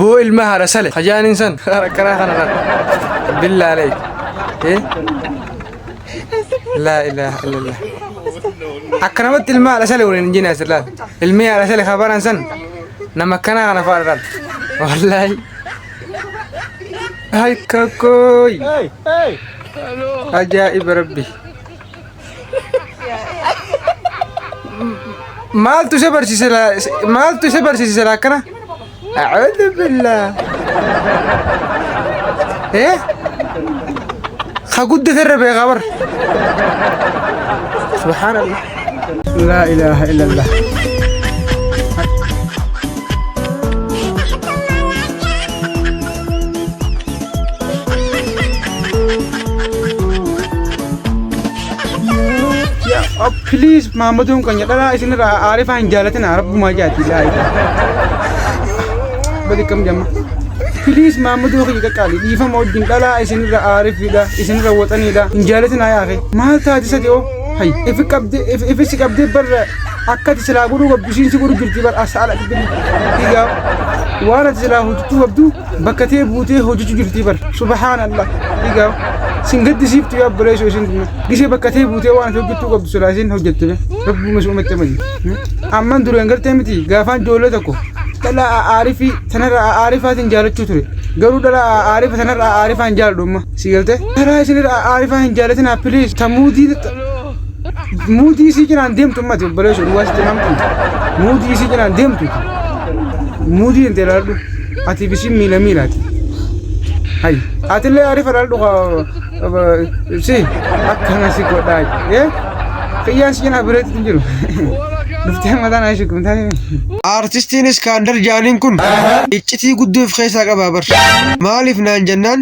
Boo ilma haadha sale kajaaniin san akkanaa kana kan billaa aleek. Eh? Laa ilaaha illallah. Akka namatti ilma haadha sale waliin hin jine as laal. Ilmi haadha sale kabaran san nama akkanaa kana fa'a laal. Wallaahi. Hay kakkooy. Ajaa'iba rabbi. Maaltu isa barsiise maaltu isa barsiise laa akkana? A'uudhu billah. Eh? Ka guddate irra beekaa bar. Subhaanallah. Laa ilaaha illallah. Oh, please Mahammaduun keenya dhalaa isinirraa aarifaa hin jaalatina rabbumaa jaati laa ilaaha. Badi kam jamma. Please Mahammaduu kiyya qaqqaali dhiifama wajjin dhalaa isinirra aarifiidha isinirra waxaniidha hin jaalatina yaake. Maal taati sati oo hay ifi qabde ifi si qabdee barra akka ati silaa godhuu qabdu isiin si godhu jirti bar as ala dhigaa waan ati silaa hojjechuu qabdu bakka tee buutee hojjechuu jirti bar subhaanallah dhigaa sin gaddisiiftu yaa obboleessoo isin tun gisee bakka tee buutee waan ati hojjechuu qabdu silaa isin hojjette be rabbuma si uumette mali amman dureen gartee miti gaafaan ijoollee tokko dhala aarifii tanarra aarifaatiin jaalachuu ture garuu dhala aarifa tanarra aarifaa hin jaaladhu amma si galte dhala isinirra aarifaa hin jaalatinaa please ta muudii muudii isii cinaan deemtu ummati obboleessoo dhugaa sitti namtu muudii isii cinaan deemtu muudii hin ilaaladhu ati bisiin miila miilaati hay atillee aarifa ilaaladhu si akkana si godhaa ee kiyyaan si cinaa bireetti hin jiru dhuftee mataan ishee kumtaa Aartistiin Iskaandar Jaaniin kun iccitii guddoo of keessaa qaba bar. Maaliif naan jennaan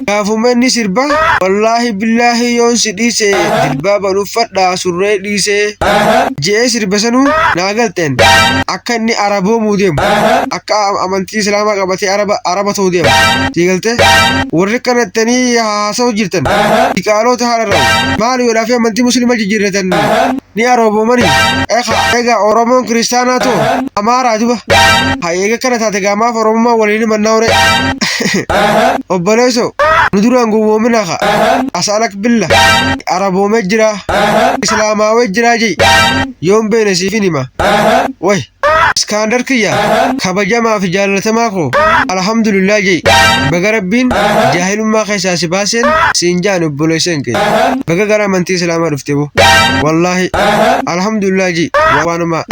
gaafuma inni sirba wallaahi billaahi yoon si dhiise jilbaaban uffadhaa surree dhiisee je'ee sirba sanuu naa galteen akka inni araboomuu deemu akka amantii islaamaa qabatee araba araba ta'uu deema. Sii galtee warri akkana jettanii haasa'u jirtan diqaaloota haadha maali godhaa fi amantii musliima jijjiirratan ni aroobomani eka egaa oromoon kiristaanaa too amaaraa duba hay eega kana taate gaamaaf oromummaa waliin himannaa ore obboleeso nu duraan gowwoominaa ka asaalak billa araboomee jira islaamaawee jiraa jei yoon beene siifin hima way Iskaandar kiyya kabajamaa fi jaalatamaa koo alhamdulillah jei baga rabbiin jaahilummaa keessaa si baaseen siin jaan obboleesseen kee baga gara amantii islaamaa dhufte boo wallaahi alhamdulillah jei waanuma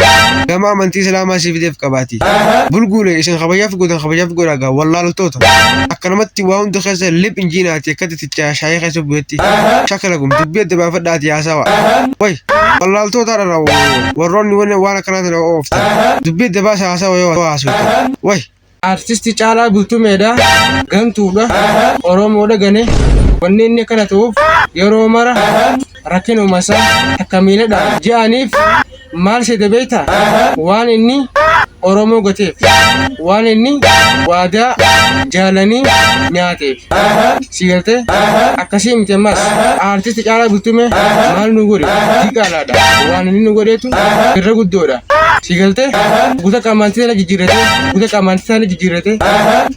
gama amantii islaamaa si fideef qabaati bulguule isin kabajaaf gootan kabajaaf godhaa gaa wallaaltoota akkanumatti waa hunda keessa lib injiinaati akkatti tichaa shaayii keessa bu'etti shakala kun dubbii adda baafadhaati haasawa way wallaaltoota dha warroonni waan akkanaa tana ooftan dubbii adda baasa haasawa yoo haasoftan way Artisti Caalaa Bultumeedha, gantuudha, Oromoodha gane. Wanni inni akkana ta'uuf yeroo mara rakkinuma isaa takka miiladha je'aniif maal seete beektaa? Waan inni Oromoo gateef, waan inni waadaa jaalanii nyaateef. Si galtee? Akkasii miti ammas aartisti Caalaa Bultumee maal nu godhe diqaalaadha. Waan inni nu godheetu irra guddoodha. Si galtee? Guta qaamantii sana jijjiirratee, guta qaamantii sana jijjiirratee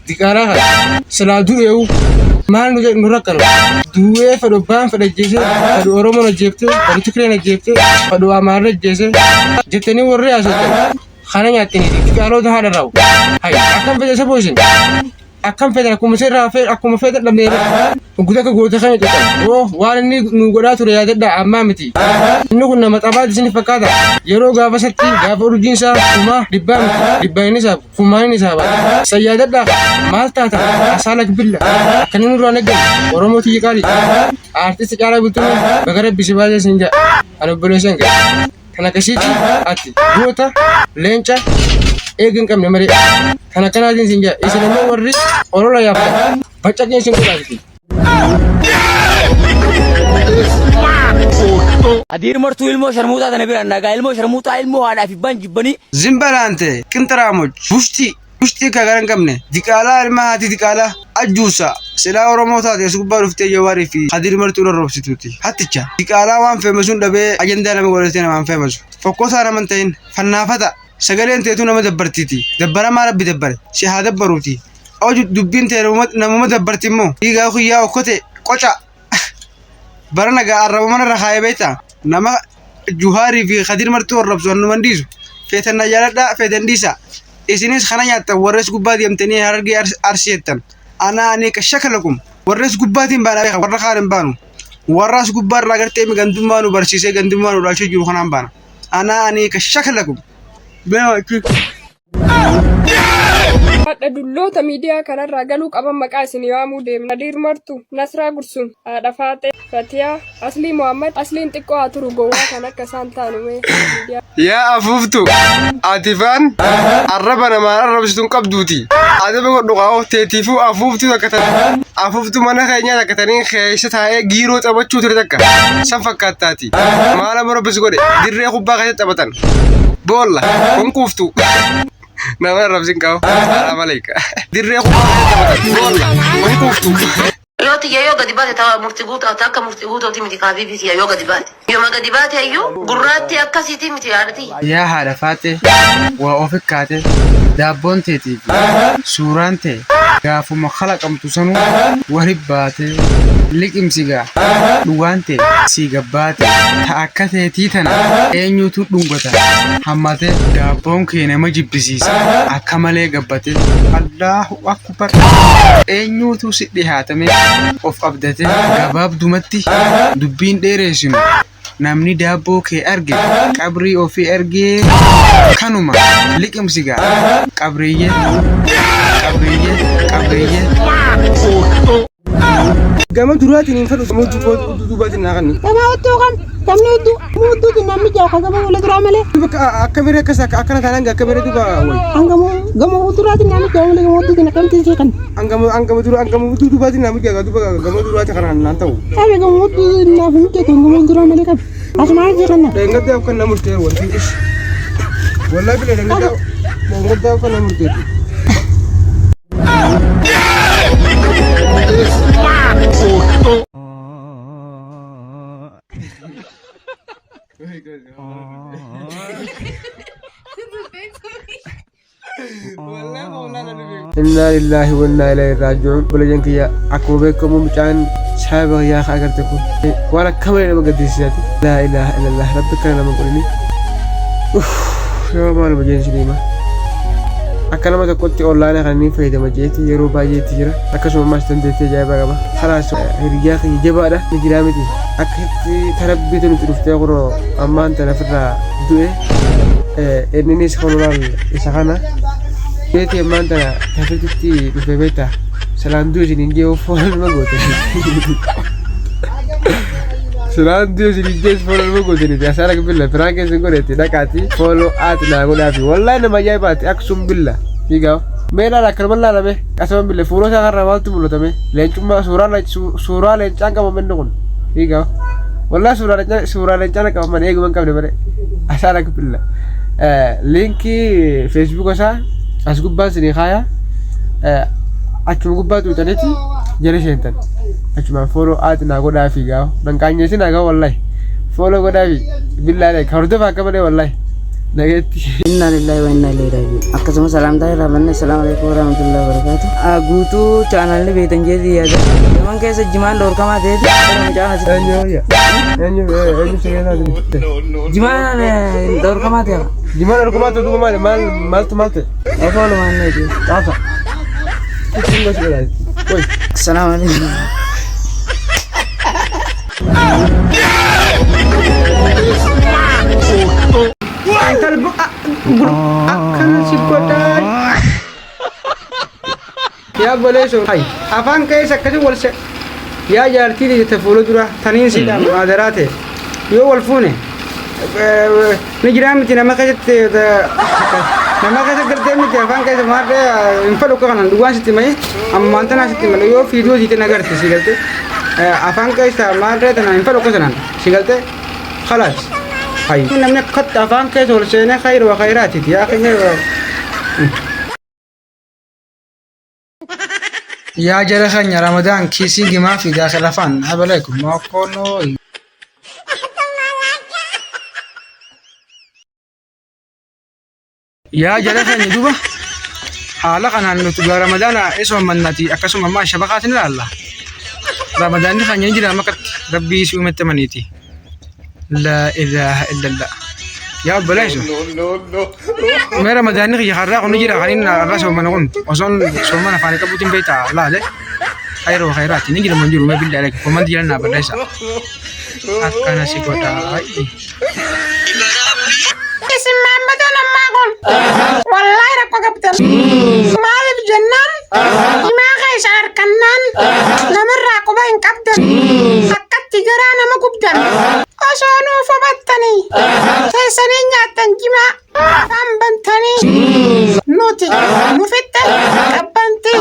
diqaalaa kana silaa du'eewu maal nu jedhu nu rakkanu. Du'ee fedhu abbaan fedhe ajjeesee, fedhu Oromoon ajjeeftee, fedhu Tigreen ajjeeftee, fedhu Amaarri ajjeesee jettanii warri haasoftan kana nyaattanii diqaaloota haadha rawu. Hay akkam fedhe isa boosin. Akkam fedhan akkuma sirraa fedhan akkuma fedhan dhabnee guutuu akka goota kana jedhan. Oo waan inni nu godhaa ture yaadadha ammaa miti. Inni kun nama xabaati isin fakkaata. Yeroo gaafa satti gaafa urjiin isaa kumaa dhibbaa miti dhibbaan inni saabu kumaan inni saaba. San yaadadha maal taata asaalak billa akka inni nurraa naggamu Oromoo tiyya qaali. Aartisti Caalaa Bultumee baga rabbi si baasee siin jedha. Ani obboleessan kee. Kan akkasiiti ati goota leenca eega hin qabne malee. Kan akkanaatiin siin jedha. Isin immoo warri olola yaaftan baccaqee isin godhaati. Adiir martuu ilmoo sharmuuxaa tana biraan nagaa ilmoo sharmuuxaa ilmoo haadhaa fi abbaan jibbanii Zimbalaante qinxiraamoch bushtii bushtii akka gara hin qabne diqaalaa ilma haati diqaalaa ajjuusa silaa Oromoo taate as gubbaa dhuftee Jawaarii fi Kadir Martuu rarroobsituuti. Hatticha diqaalaa waan feemasuun dhabee ajandaa nama godhatee namaan feemasu. Fokkotaa nama hin ta'in fannaafata sagaleen teetuu nama dabbartiiti. Dabbaramaa rabbi dabbare si haa dabbaruuti. Oju dubbiin tee namuma dabbarti immoo. Dhiigaa kiyyaa okkote qoca. Bara nagaa arraba mana irra kaayee beektaa? Nama Juhaarii fi Kadir martuu arrabsu annuman dhiisu. Feetan na jaaladhaa feetan dhiisaa. Isinis kana nyaattan warrees gubbaa deemtanii harargee arsii jettan. Anaa ani ka shakalakum. Warrees gubbaatiin baana beeka warra kaan hin baanu. Warra as gubbaa irraa gartee gandummaa nu barsiisee gandummaa nu dhaalchee jiru kanaan baana. Anaa ani ka shakalakum. Beekaa. Hadha dulloota miidiyaa kanarraa galuu qaban maqaa isin waamuu deemna. Nadiir Martuu, Nasraa Gursum, Haadha Faaxee, Fatiyaa, Aslii Mohammad, Asliin xiqqoo haa turu gowwaa kan akka isaan taanu mee miidiyaa. Yaa afuuftu ati faan arraba namaan arrabsitu hin qabduuti. Adaba godhu qaa'oo teetiifuu afuuftuu takka tan afuuftuu mana keenyaa takka taniin keessa taa'ee giiroo taphachuu ture takka san fakkaattaati. Maal amma rabbis godhe dirree kubbaa keessatti taphatan. Boolla kun quuftu. Nama arrabsin qabu. Salaam aleika. Dirree kubbaa keessatti taphatan. Boolla kun quuftu. Yoo tiyya yoo gadi baate ta'a murti guutaa ta akka murti guutooti miti kaabiibii tiyya yoo gadi baate. Yooma gadi baate iyyuu gurraatti akkasiiti miti haadha tiyya. Yaa haadha faaxee waa of ikkaate daabboon teetii fi suuraan tee gaafuma kalaqamtu sanuu wali baatee liqimsi gaa dhugaan tee sii gabbaate ta akka teetii tana eenyutu dhungata hammate daabboon kee nama jibbisiisa akka malee gabbate Allaahu akbar eenyutu si dhihaatame of abdate gabaabdumatti dubbiin dheereessinu namni daabboo kee arge qabrii ofii argee kanuma liqimsi gaa qabriyyee qabriyyee qabriyyee. Gama duraatiin hin fedhu gama duubaatiin naa kanni. Gama hudduu kan gamni hudduu gama hudduutiin namni ja'a kan gama fuula duraa malee. Bakka akka biree akkas akkana taanaan akka biree duuba wayi. Hangama gama fuulduraatiin namni ja'a malee gama hudduutiin akkamitti isii kan. Hangama hangama dura hangama hudduu duubaatiin namni ja'a duuba gama duraati kanaan naan ta'u. Qabe gama hudduu naaf hin mijatu gama fuulduraa malee qabe. Asumaan isii kanna. Dheengaddaa akka na murtee wanti ish. Wallahi bila dheengaddaa dheengaddaa akka na murteetu. Innaa lillaahi wa innaa ilayhi raaji'uun. Obboleeyyan kiyya akkuma beekamu mucaan saahiba kiyyaa ka agarte kun waan akka malee nama gaddisiisaati. Laa ilaaha illallah rabbi akkana nama hin godhini. Uff yoo maaluma jeen isin hima. Akka nama tokkotti onlaayina kana ni fayyadama jeeti yeroo baay'ee itti jira. Akkasuma ammaas dandeettii ajaa'ibaa qaba. Kalaas hiriyyaa kiyya jabaadha ni jiraa miti. Akkasitti tarabbiitu nutti dhuftee kunoo ammaan tana ofirraa du'e. Inninis kunoo laal isa kana. Beeti ammaan tana tafititti dhufe beektaa. Salaan du'e isin hin jee foon nama goote. Salaan du'e isin hin jee foon nama goote niti asaara billa firaan keessa hin godhetti dhaqaati fooloo aati naa godhaafi wallahi nama ajaa'ibaati aksum billa fiigaa mee laala akkanuma laalame qasama billa fuula isaa kanarraa maaltu mul'atame leencummaa suuraa suuraa leencaan qabame inni kun fiigaa wallahi suuraa leencaan suuraa leencaan qabaman eeguma hin qabne malee asaara billa liinkii feesbuuka isaa as gubbaan sinii kaaya achuma gubbaa tuutaniiti jala seentan achumaan fooloo aati naa godhaa fi gaafa nan qaanyeessi naa gaafa wallahi fooloo godhaa fi billaa like hordofaa akka malee wallahi nageetti. Inna lillahi wa inna ilaihi raaji'uun. Akkasuma salaamtaa irraa banne assalaamu alaikum warahmatullahi wabarakatuh. Guutuu chaanaalli beektan jeetii yaada. Yaman keessa jimaan dhorkamaa ta'eeti gara mucaan asitti. Eenyu wayya? Eenyu eenyu si keessaa jiru? Jimaan dhorkamaa ta'e. Jimaan dhorkamaa ta'e duuba maali maal maaltu maal ta'e? Osoo lumaan neeti. Xaafa. Ittiin gosi godhaa. Wai. Assalaamu alaikum. Intal akkana si godhaa. Yaa obboleessoo hay afaan keessa akkasii wal se yaa jaartii jette fuula dura taniin si dhaamu adaraa ta'e yoo wal fuune ni jiraa miti nama keessatti nama keessa galtee miti afaan keessa maarree hin fedhu akka kanaan dhugaan sitti malee ammaan tanaa sitti malee yoo fiiduu sitti nagarti si galte afaan keessa maarree tanaa hin fedhu akka sanaan si galte khalaas hay namni akkatti afaan keessa ol seenee khayr wa khayraatiti yaa akhi Yaa jara keenya Ramadaan kiisii gimaa fi daakila afaan abalaikum mookkoonoo. Yaa jara keenya duuba Haala kanaan nuti gaa Ramadaana ni soommannaati akkasuma ammaa shabakaatiin ilaalla. Ramadaanni keenya ni jira makatti rabbii si uumetti amaniiti. Laa ilaaha illallah. Yaa obboleessu. Mee Ramadaanni kiyya har'aa kun ni jira kan inni har'a soomana kun osoon soomana afaanii qabuutiin beektaa laale. Khayroo khayraati ni jira moo hin jiru mee billaa alaikum comment jala naa barreessa. Akkana si godhaa. Isin maammadoon ammaa kun wallaahi rakkoo qabdan. Maaliif jennaan himaa keessa harkannaan namarraa quba hin qabdan. Akkatti garaa nama gubdan. Osoo nuuf hubattanii teessanii nyaattan jimaa afaan bantanii nuti nu fixxe qabbantii.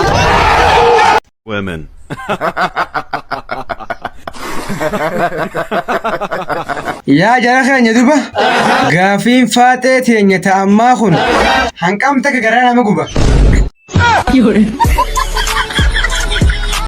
Women. Yaa jara keenya duba gaafiin faaxee teenya ta'ammaa kun hanqam takka garaa nama guba.